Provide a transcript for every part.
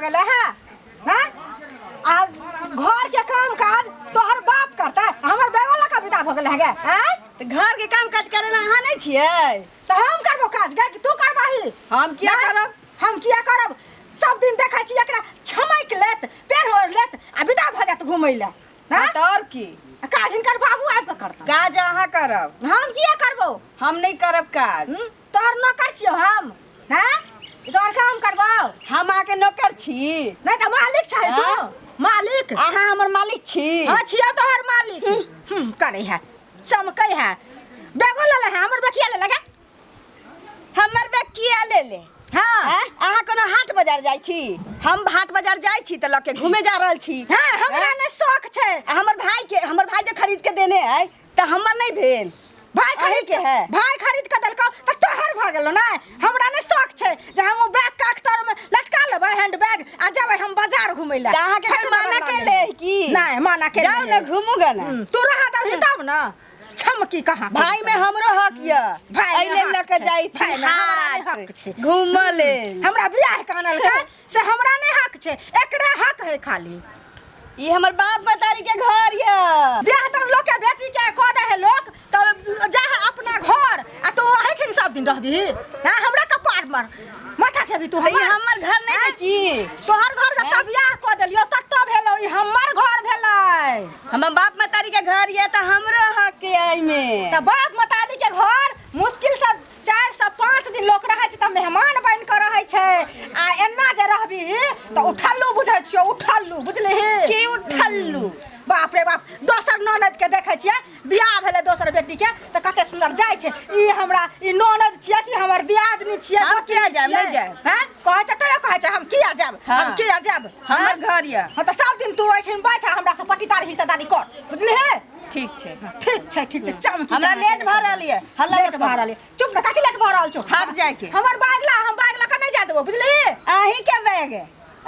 गेलै है हैं? आ घर के काम काज तोहर बाप करतै, हमर बैगो लऽ कऽ विदा भऽ गेलै है गे हैं? तऽ घर के काम काज करे ला अहाँ नहीं छियै? तऽ हम करबो काज गे कि तू करबही? हम किया नहीं, करब? हम किया करब? सब दिन देखै छी एकरा छमकि लेत, पेड़ ओढ़ लेत आ विदा भऽ जायत घुमै लए। हाँ, तऽ आओर की? आ काज हिनकर बाबू आबि कऽ करतन। काज अहाँ करब। हम किया करबो? हम नहीं करब काज। तोहर नौकर छियौ हम? हैं? तोहर काम करबौ? हम अहाँके नौकर छी? नहीं तऽ मालिक छै तू। हाँ? मालिक। अहाँ हमर मालिक छी? हाँ छियौ तोहर मालिक। करे है, चमकै है, बैगो ले ले है, हमर बैग किया ले लगे? हमर बैग किया ले ले? हाँ। हैं? अहाँ कोनो हाट बाजार जाइ छी? हम हाट बाजार जाइ छी तऽ लऽ के घूमे जा रहल छी। हाँ, हमरा हैं? नहि शौक छै। आ हमर भाई के, हमर भाई जे खरीद के देने है तऽ हमर नहीं भेल? भाई खरीद अहीं के है। भाई खरीद के देलकौ तऽ तोहर भऽ गेलौ ने? हमरा नहि शौक छै जे हम ओ बैग काख तर में लटका लेबै हैंड बैग आ जेबै हम बाजार घुमै लए। तऽ अहाँके कोई फट माना दबा के लेबै। ले की? नहि माना के जाउ ने घूमू गे ने। तू रहा दबही तब ने। छमकी कहाँ? भाई में हमरो हक यऽ। भाई में एहि लेल हक लऽ के छै। जाइ छी भाई में हमरा नहि हाट हक छै। घूमऽ लेल। हमरा बियाह के आनलकै से हमरा नहि हक छै, एकरे हक है खाली। ई हमर बाप मतारी के घर यऽ। बियाह तऽ लोक के बेटी के कऽ दे है लोक तऽ जा है अपना घर आ तू अहीठिन सब दिन रहबही? हाँ, हमरा कपार पर माथा खेबही तू? तऽ ई हमर हमर घर नहि छै की? तोहर घर जतऽ बियाह कऽ देलियौ ततऽ भेलौ, ई हमर घर भेलै। हमर बाप मतारी के घर यऽ तऽ हमरो हक यऽ एहिमे। तऽ बाप मतारी के घर मुश्किल से 4 से 5 दिन लोक रहै छै तऽ मेहमान बनि कऽ रहै छै, आ एना जे रहबही तऽ उठल्लू बुझै छियौ, उठल्लू बुझलिही? की उठल्लू? बाप रे बाप, दोसर ननद के देखै छियै, बियाह भेलै दोसर बेटी के तऽ कते सुन्दर जाइ छै। ई हमरा ई ननद छियै कि हमर दियादनी छियै? हम गोतनी किया जायब? छियै? नहि जायब। हैं? कहै छै तैयो कहै छै हम किया जायब? हाँ। हम किया जायब? हमर घर यऽ। हाँ तऽ सब दिन तू एहिठाम बैठ आ हमरा से पटीदार हिस्सेदारी कर, बुझलिही? ठीक छै। ठीक छै, ठीक छै। चमकी हमरा कहाँ लेट छै? भऽ रहल यऽ। हल्ला लेट मत भऽ करू। रहल यऽ। चुप ने, कथी लेट भऽ रहल छौ? हाट जायके। हमर बैग ला, हम बैग लऽ कऽ नहि जाय देबौ, बुझलिही? अहीं के बैग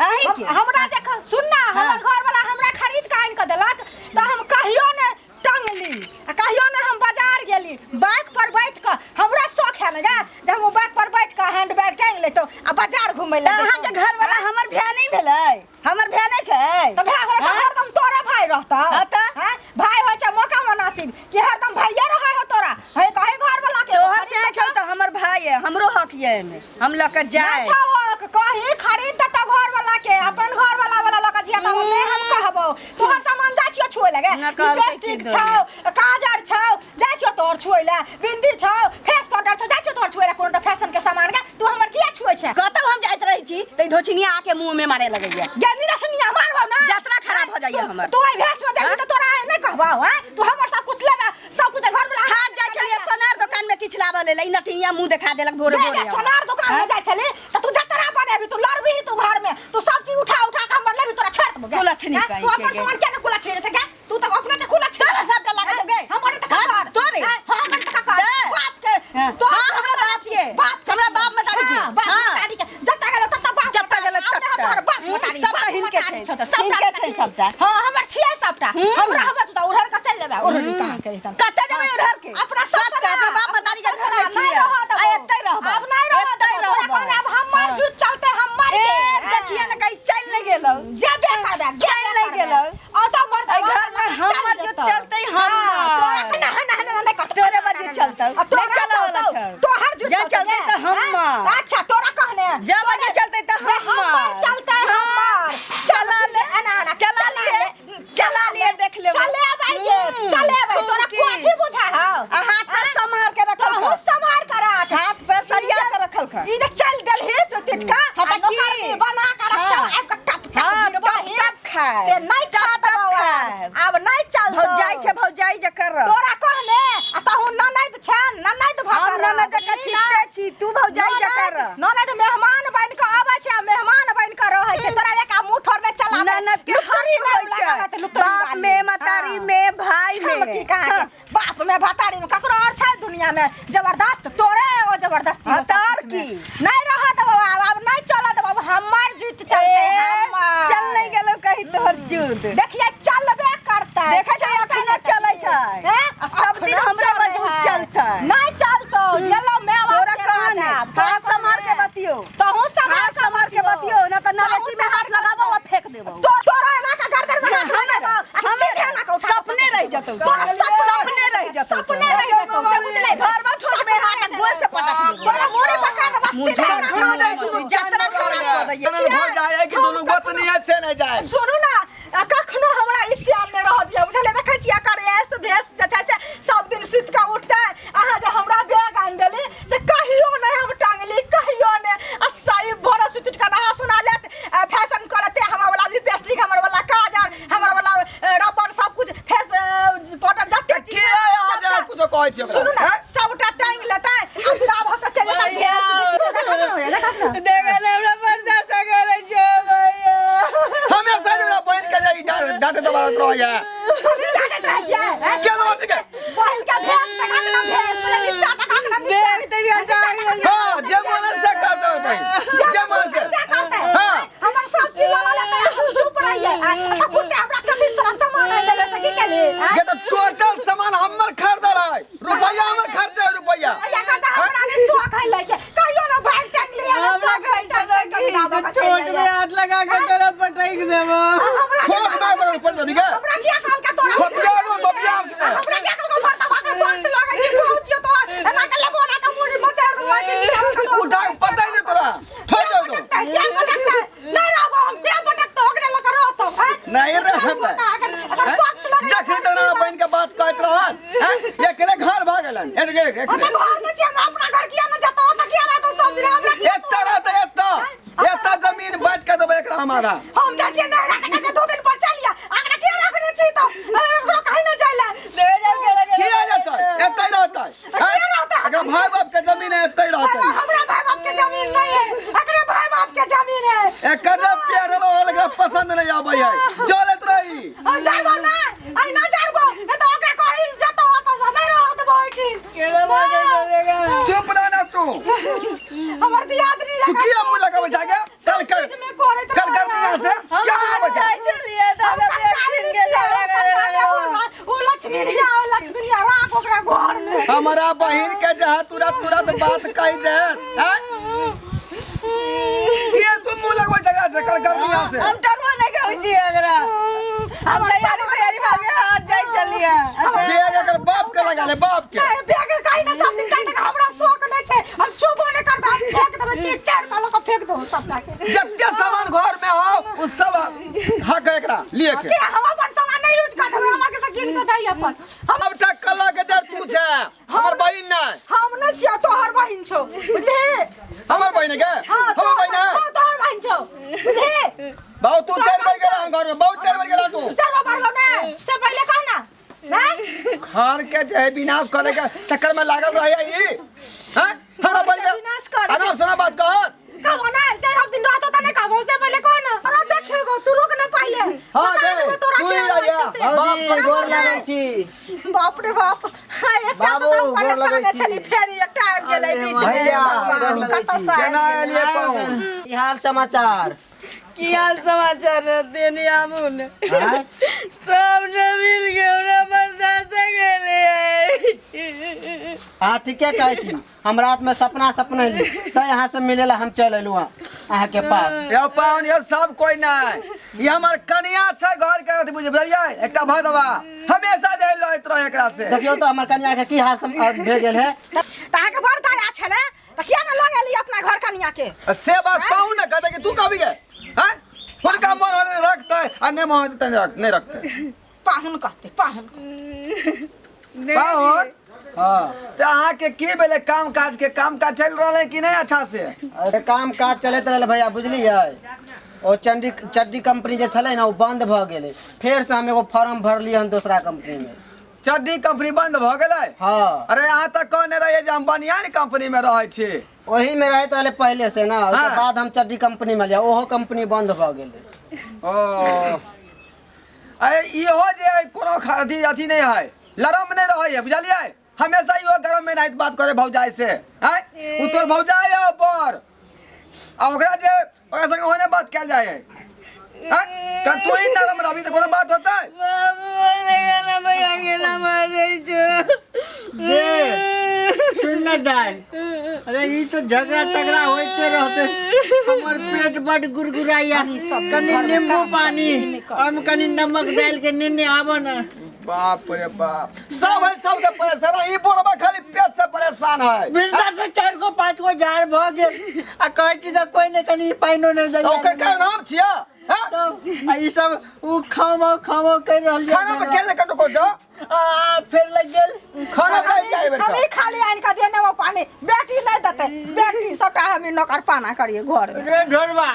अहीं के। हमरा जे सुन ना, हाँ। हमर घर वाला हमरा खरीद के आनि कऽ देलक तऽ हम कहियो ने टंगली आ कहियो ने हम बाजार गेली बाइक पर बैठ कऽ। हमरा शौक है ने गे जे हम ओ बाइक पर बैठ कऽ हैंड बैग टांगि लेतौ आ बाजार घुमै लए तऽ जैतौ। अहाँके घर वाला हमर भाय नहि भेलै? हमर भाय नहि छै? तऽ भाय होय तऽ हाँ? हरदम तोरे भाय रहतौ? हाँ तऽ? हाँ? भाय होइ छै मौका मुनासिब कि हरदम भाइये रहै हो तोरा? हे कहे घर वाला के तोहर से छौ तऽ हमर भाय है, हमरो हक ये एहिमे, हम लऽ के जाय। नहि छौ हक, कही खरीद देतौ घर वाला के, अपन घर वाला वाला लऽ के जिया तऽ नहि हम कहबौ। तोहर सामान जाइ छियौ छुए लगे? ना कहलकै की लिपस्टिक दो। छौ, काजर छौ, जाइ छियौ तोहर छुए लए? बिंदी छौ, फेस पाउडर छौ, जाइ छियौ तोहर छुए लए? कोनो फैशन के सामान के तू हमर किया छुए छै? कतौ हम जाइत रहै छी तऽ ई धोचिनिया आके मुँह में मारे लगैया। गे निरसनिया, मारबौ ना। जतरा खराब भऽ जाइया हमर। तू एहि भेष में जाबही तऽ तोरा नहि कहबौ? हैं, तू हमर सब कुछ लेबे, सब कुछ घर वाला। हाट जाइ छलियै सोनार दोकान में किछु लाबऽ लेल, ई नटिनिया मुँह देखा देलक भोरे गे, भोरे। गे, सोनार दुकान में हैं? जाइ छली तऽ तू जतरा बनेबी, तू लड़बही, तू घर में तू सब चीज उठा उठा के हमर लेबी, तोरा छोड़ देबौ गे। कुलक्षणी हैं? कहीं तू के अपन गे। सामान किया ने कुलक्षणी छै गे? तू तऽ अपने से कुलक्षणी। तोरा सबटा लागै छौ गे? हमर तऽ हाँ? ककर? तोरे? हैं? हाँ, हमर तऽ ककर? दे। बाप के। हाँ। तोहर हाँ, हमरा बाप के। बाप के। हमरा बाप मतारी के। हाँ, बाप हाँ। मतारी के। जत्ता गेलौ तत्ता बाप जत्ता गेलौ मतारी। तत्ता। तोहर बाप मतारी। सबटा बाप हिनके मतारी छै। छौ तऽ सबटा हिनके छै सबटा। हाँ, हमर छियै सबटा। हमरा हबे तू तऽ उड़हर के चलि जेबै। उड़हर कहाँ के रहितन? कतऽ जेबै उड़हर के? अपना ससुरा। कतऽ? अपना बाप मतारी के घर में नहीं छियै। रहऽ देबौ। आ एतै रहबै। आब नहीं रहऽ एतै देबौ। तोरा रहबै। कहने आब हमर हाँ। जुत चलते हमर ए, के। देखिए ने कहीं चलि नहि गेलौ। जेबे करबै, चलि जेबे नहि करबै। गेलौ। और तो मर्द एहि घर में हमर जुत चलतै, हमर। तोरा के नहा नहा नहा नहि करतौ। तोरे बाजू चलतौ। आ तोरा नहि चलऽ वाला चलतौ। छौ। तोहर जुत जँ चलतै चलतै ने। तऽ हमर। अच्छा तोरा कहने जँ बाजू चलतै तऽ नहि, हमर हमर। चलतै हमर। चला ले। एना एना चला लिए, चला लिए, देख लेबै। चलेबै गे, चलेबै। खूब तोरा की। कथी बुझाय हौ? आ हाथ पर सम्हार के रखल तोहू कर। सम्हार के राख। हाथ पर सरिया के रखल कर। ई जे चल देलही से टिटका हाँ, तऽ आ नौकर की? बना के रखतौ, हाँ। आबि के टप टप हाँ, गिरबही। टप टप खाय। से नहि टप चलत टप बौआ। खाय। आब नहि चलतौ। भौजाइ छै, भौजाइ जकर रह। तोरा कहने आ तहु ननैद छै, ननैद भऽ हम कऽ रह। ननद जकाँ बुझली ना? छिटते छी, तू भौजाइ जकाँ रह। ननैद मेहमान बनि कऽ अबै छै आ मेहमान बनि कऽ रहै छै। तोरा एक मुँह ठोर नहि चलाबै। ननद के हक लुतरी नहि होइ छै लगाबै तऽ लुतरी बाप वाली। में, मतारी हाँ। में, भाई में। छमकी कहाँ के? हाँ। बाप में भतारी में ककरो और छै दुनिया में जबरदस्त? तोरे ओ जबरदस्ती हाँ, हो सब तऽ और कुछ में। की? नहीं रह देबौ आब, आब नहीं चलऽ देबौ, आब हमर जुत चलतै ए, हमर। चल नहीं गेलौ कहीं तोहर जुत। देखिए चलबे करतै। देखै छै अखनो चलै छै। हैं? आ सब दिन अखनो हमरे चलै वजूद है। चलतै। नहीं चलतौ गेलौ my बाप तोरा के कहने राजा। हाथ सम्हार के बतियो। तहु सम्हार हाथ सम्हार के बतियो, ना तऽ नरेटी में हाथ देबौ। तोरा एना का गर्दन में हाथ हमर देबौ, आ सीधे एना का उठा के सपने रह जतौ। तोरा सपने रह जतौ। सपने रह जतौ, से बुझले? घरवा ठोकबे हाथ आ गोड़ से पटक देबौ। तोरा मोरे पका देबौ, सीधे एना मुझे का नहीं तू जतरा खराब कर दैये। भऽ जाए है कि दुनू गोतनी है से नहि जाए। सुनू ना, आ कखनो हमरा ई चैन नहि रहऽ दिअ, बुझलियै? देखै छियै एकर ऐस भेस जे छै से सब दिन सुति कऽ उठतै। अहाँ जे हमरा बैग आनि देली से कहियो नहि हम टांगली, कहियो नहि। आ सही भोरे सुति उठि कऽ नहा सोना लेत, आ फैशन कऽ लेतै, हमर वाला लिपस्टिक, हमर वाला काजर, हमर वाला रबड़, सब कुछ फेस पाउडर जते चीज के छै, अहाँ जे सबटा। कुछो कहै छियै ओकरा, सुनू ना, हैं? सबटा टांगि लेतै आ विदा भऽ कऽ चलि जेतै। भेस देखत ना होइए, देखत ना। देखे ने हमरा बर्दाश्त करै छै भैया। हमेशा जे हमरा बहिन के जे ई डांट दबावत रहैया। डांटैत रहै छियै, हैं? के नाम छै के? बहिन के भेस देखत ना, भेस पहिले नीचा देखत ना, नीचा। देख तैयार टांग। हाँ, जे मन से करतै बहिन, जे मन से। से करतै। हाँ। हमर सब चीज लगा लेतै, हम चुप रहियै। आ तऽ पूछतै हमरा कथी तोरा सामान आनि देले से की केली, हैं? ये तो टोटल सामान हमर खरीदल है, रुपया हमर खर्चा है रुपया। या करता हमरा नहीं शौक है लैके, कहियो ना बैग टांग लिया ना हमरा शौक है कहै छलै कि चोट में हाथ लगा के तोरा पटक देबो। हमरा छोट मार देबै पड़ देबी के। हमरा किया कहल के तोरा? छोटिया में बबिया हम सुने। हमरा किया कहल के भरता भाकर बॉक्स लगै छै पहुंचियो तोहर एना के लेबो, एना के मुड़ी मचार देबो के नीचा के तोहर। उठा पता नहीं तोरा ठोक दो तो। क्या पटकता नहीं रहबो हम, क्या पटकतो ओकरे लग रहतो, हैं? नहीं रहबै। अगर बॉक्स लगै जखनी तोरा बहिन के बात कहैत रहल हैं, एकरे घर भऽ गेलन एकरे हम एकरे। तऽ घर में छियै, हम अपना घर किया न जतो? तऽ किया रहतो सब दिन हमरा किया? एतऽ रहतै, एतऽ एतऽ जमीन बाँटि के देबै एकरा हम आधा। हम जाइ छियै नैहरा, तऽ कहै छै 2 दिन पर चल आ। एकरा किया रखने छी तऽ? एकरो कहीं न जाइ लए। किया जेतै? एतै रहतै। किया रहतै? एकरा भाय बाप के जमीन है, एतै रहतै। हमरा भाई बाप के जमीन नहीं है, एकरे भाई बाप के जमीन है। एकर जे पेड़ रहल एकरा पसंद नहीं आबै है, चलैत रही। और जाइबो ना, आई ना जाइबो, नहीं तो ओकरा कही जतो ओतऽ से नहीं रहत देबो ओहिठिन। चुप रह ना तू। हमर दियादनी तू किया मुंह लगाबै जाके? कल कर चीज में करैत कल कर यहाँ से क्या आबै छै? जाइ छलियै तऽ हमरा बेटी के झगड़ा करे। ओ लक्ष्मी रिया, ओ लक्ष्मी रिया राख ओकरा घर में। हमारा बहिन के जहाँ तुरंत तुरंत बात कह दे हैं? किया तू मुंह लगबै जगह से? कल कर यहाँ से। हम टरबो नहि करै छियै एकरा। हम तैयारी तैयारी भागे हाथ जाइ छलियै। बैग एकर बाप के लगा ले, बाप के। नहीं, बैग कहीं ना सब दिन टाइट हमरा शौक नहीं छै, हम चुपो नहीं करबै, हम फेंक देबै, चीर चार कऽ लऽ कऽ फेंक देबै सबटा के। जते सामान घर में हो उ सब हक है एकरा लिए के। के हम अपन सामान नहीं यूज कर देबै, हमरा के से कीन के दै अपन। हम अब तक कला के जर तू छै, हमर बहिन नै। हम नहीं छियै, तोहर बहिन छौ, बुझलिही? हमर बहिन के? हाँ, हमर बहिन है? हाँ, तोहर बहिन छौ, बुझलिही? बहुत तू 4 बार गेला घर में, बहुत 4 बार गेला तू। 4 बार बार ने से पहले कह ना ना। घर के जे है विनाश करे के चक्कर में लागल रहे ई हैं? हमरा बहिन के विनाश करे। आराम से ना बात कह। कहबो ना से हम दिन रात होता नहीं कहबो से पहले कह ना। अरे देखेगो तू रुक ना पहले। हाँ, बता दे, देबो तोरा तू के ही होय आया। छै से। बाप बाबूजी गोर लागै छी। बाप रे बाप, हाँ, एकटा से बाबू, तऽ हम गोर लगै परेशान छी। छली, फेर एकटा आबि गेलै अरे बीच में। भैया, भगवान, गोर लगै कतऽ छी। से आबि केना गेलै? एलियै पाहुन? की हाल समाचार? की हाल समाचार रहते नहीं आबू ने। आँय? सब ने मिल के हमरा बर्दाश्त गेले। हाँ ठीके कहै छी, हम रात में सपना सपनैली तै अहाँ से मिले ला हम चल एलहुँ हँ अहाँ के पास। यौ पाहुन यौ, सब कोई नहीं, ई हमर कनिया छै घर के अथी, बुझलियै? एकटा भदवा हमेशा जे लड़ैत रहे एकरा से। देखियौ तऽ हमर कनिया के की हाल भए गेल है। तऽ अहाँके बड़ दया छलै तऽ किया ने लऽ गेली अपना घर कनिया के? से बात पाहुन ने कहतै कि तू कभी गे हैं? हुनका मन होतै रखतै आ नहि मन होतै तऽ नहि रखतै। पाहुन कहतै, पाहुन कहतै। पाहुन हाँ। तऽ अहाँके की भेलै काम काज के? काम काज चलि रहल है कि नहि अच्छा से? अरे काम काज चलैत रहलै भैया, बुझलियै? ओ चंडी चड्डी कंपनी जे छलै ने ओ बंद भऽ गेलै। फेर से हम एगो फॉर्म भरलियै हन दोसरा कंपनी में। चड्डी कंपनी बंद भऽ गेलै? हाँ। अरे अहाँ तऽ कहने रहियै जे हम बनियान कंपनी में रहै छी। ओही में रहैत रहलै पहले से ना, ओकर हाँ। बाद हम चड्डी कंपनी में लिया, ओहो कंपनी बंद भऽ गेलै। ओ अरे इहो जे है, कोनो अथी अथी नहीं है, लरम नहीं रहै है, बुझलियै? हमेशा इहो गरम में नाहित बात करे भौजाई से हैं? उ तोर भौजाई है ऊपर आ ओकरा जे ओकरा संगे ओहने बात कयल जाइ है हैं? त तू ही नरम रहबी तऽ कोनो बात होतै? बाबू, भैया के ना मारै छौ। सुन ना। ने दाय, अरे ई तो झगड़ा तगड़ा होते रहते। हमर पेट बड गुरगुराइया, कनी नींबू पानी हम कनी नमक डाल के नेने आबो न। बाप रे बाप, सब है सबसे परेशान है। ई बुढ़बा खाली पेट से परेशान है। बिरसा से 4 गो 5 गो झाड़ भ गेल आ कहै छी तऽ कोइ ने कनी पानिओ नहि दैया। ओकर का नाम छिया? हाँ? तब आ ई सब उ खामो खामो करि रहल छै। खाना में खेल कटो को जो आ फेर लग गेल खाना चाहे चाहे बेर हम ई खाली आनि कऽ दियै नेबो पानी, बेटी नहि देतै। बेटी सबटा हम नौकर पाना करियै घर में। रे ढोरबा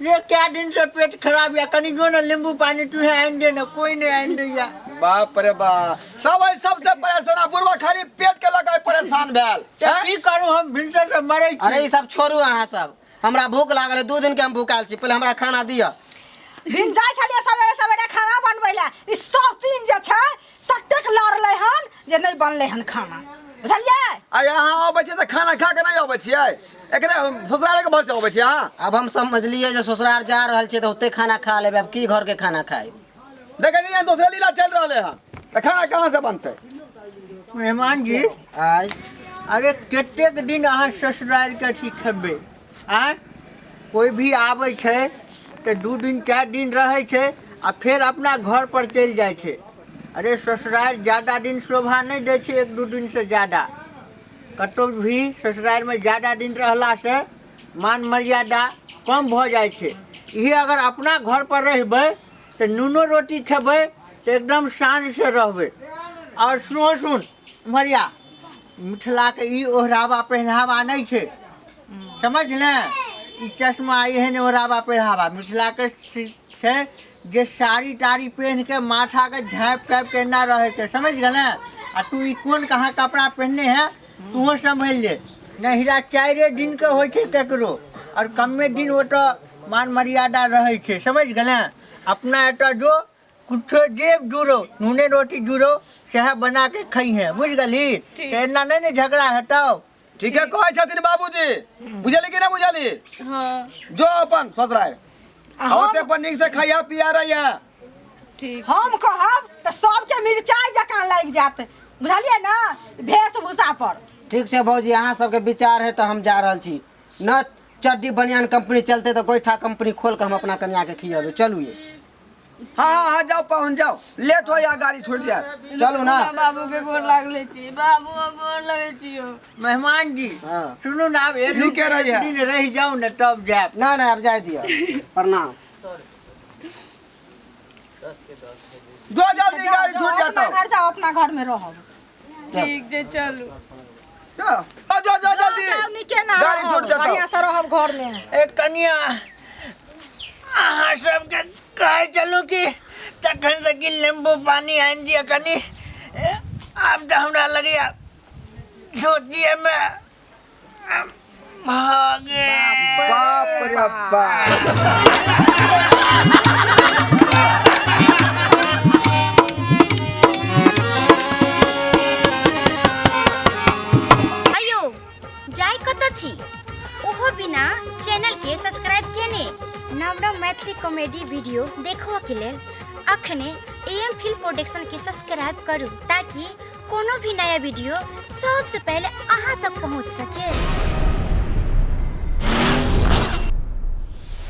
रे, क्या दिन से पेट खराब या, कनी जो ना नींबू पानी तू है आनि दे ना, कोई नहीं आनि दैया। बाप रे बाप, सब है सबसे परेशान आ बुढ़बा खाली पेट के लगा परेशान भेल। तऽ की करू, हम भिनसर से मरै छी। अरे ई सब छोड़ू अहाँ सब, हमरा भूख लागल है, 2 दिन के हम भूखाल छी, पहिले हमरा खाना दिअ। भिन जाइ छलियै सवेरे सवेरे खाना बनबै लए, ई सब तीन जे छै ततेक लड़लै हन जे नहि बनलै हन खाना, बुझलियै? आ यहाँ अबै छियै तऽ खाना खा के नहि अबै छियै, एकरे ससुराले के बस अबै छियै अहाँ। अब हम समझलियै जे ससुराल जा रहल छियै तऽ ओते खाना खा लेबै, अब की घर के खाना खाइ। देखै छियै दोसरे लीला चलि रहलै हन, तऽ खाना कहाँ से बनतै? मेहमान जी आय अरे कतेक दिन अहाँ ससुराल के अथी खेबै? आँय, कोइ भी आबै छै तऽ 2 दिन 4 दिन रहै छै आ फेर अपना घर पर चलि जाइ छै। अरे ससुराल ज्यादा दिन शोभा नहि दै छै, 1-2 दिन से ज्यादा कतहु भी ससुरालमे ज्यादा दिन रहलासँ मान मर्यादा कम भऽ जाइ छै। इहे अगर अपना घर पर रहबै तऽ नूनो रोटी खेबै तऽ एकदम शानसँ रहबै। आओर सुनो सुन मरिया, मिथिलाके ई ओहरावा पहिरावा नहि छै, समझ ने? ई चश्मा एहन ओहरावा पहिरावा मिथिलाके छै जे साड़ी ताड़ी पहिन के माथाके झाँपि तापि के एना रहैके, समझ गेल? आ तू ई कोन कहाँ कपड़ा पहिनने है, तूहो सम्भलि ले। नहिरा 4 दिनके होइ छै ककरो, आओर कमे दिन ओतऽ मान मर्यादा रहै छै, समझ गेल? अपना एतऽ जो कुछो जे जुड़ो, नूने रोटी जुड़ो, सएह बना के खइहे, बुझ गेलही? तऽ एना नहि ने झगड़ा हेतौ। ठीके कहै छथिन बाबूजी, बुझली कि नहि बुझली? हाँ। जो अपन ससुराल ओते अपन नीक से खाइया पिया रहिया। ठीक। हम कहब तऽ सबके मिरचाइ जकाँ लागि जायत, बुझलियै ने, वेशभूषा पर। ठीक छै भौजी, अहाँ सबके विचार है तऽ हम जा रहल छी। न चड्डी बनियान कंपनी चलते तऽ गोइठा कंपनी खोल के हम अपना कनिया के खियेबै। चलू ये। हाँ हाँ हाँ, जाओ पहुँच जाओ, लेट हो या गाड़ी छूट जाए। चलू ना। बाबू के गोर लागले छी, बाबू गोर लगे छी। मेहमान जी हाँ। सुनू ना, आब एक नीके रही है। दिन रहि जाउ ने तब जायब। ना ना, अब जाय दिअ, प्रणाम। जो जल्दी गाड़ी छूट अपना जाता। घर जाओ, अपना घर में रहब। ठीक छै, चलू। जो जो जल्दी जाओ, नीके ना गाड़ी छूट रहब, जाता। बढ़िआँ से रहब घर में। ए कनिया, अहाँ सबके कहै छलहुँ कि तखन से कि नींबू पानी आनि दिअ कनी, आब तऽ हमरा लगैया धोतिएमे भऽ गेल। बाप रे बाप। अयो जाय कतऽ छी ओहो बिना चैनल के सब्सक्राइब केने? नव नव मैथिली कॉमेडी वीडियो देखबऽ के लेल अखने ए एम फिल्म प्रोडक्शन के सब्सक्राइब करू ताकि कोनो भी नया वीडियो सबसे पहले अहाँ तक पहुँच सके।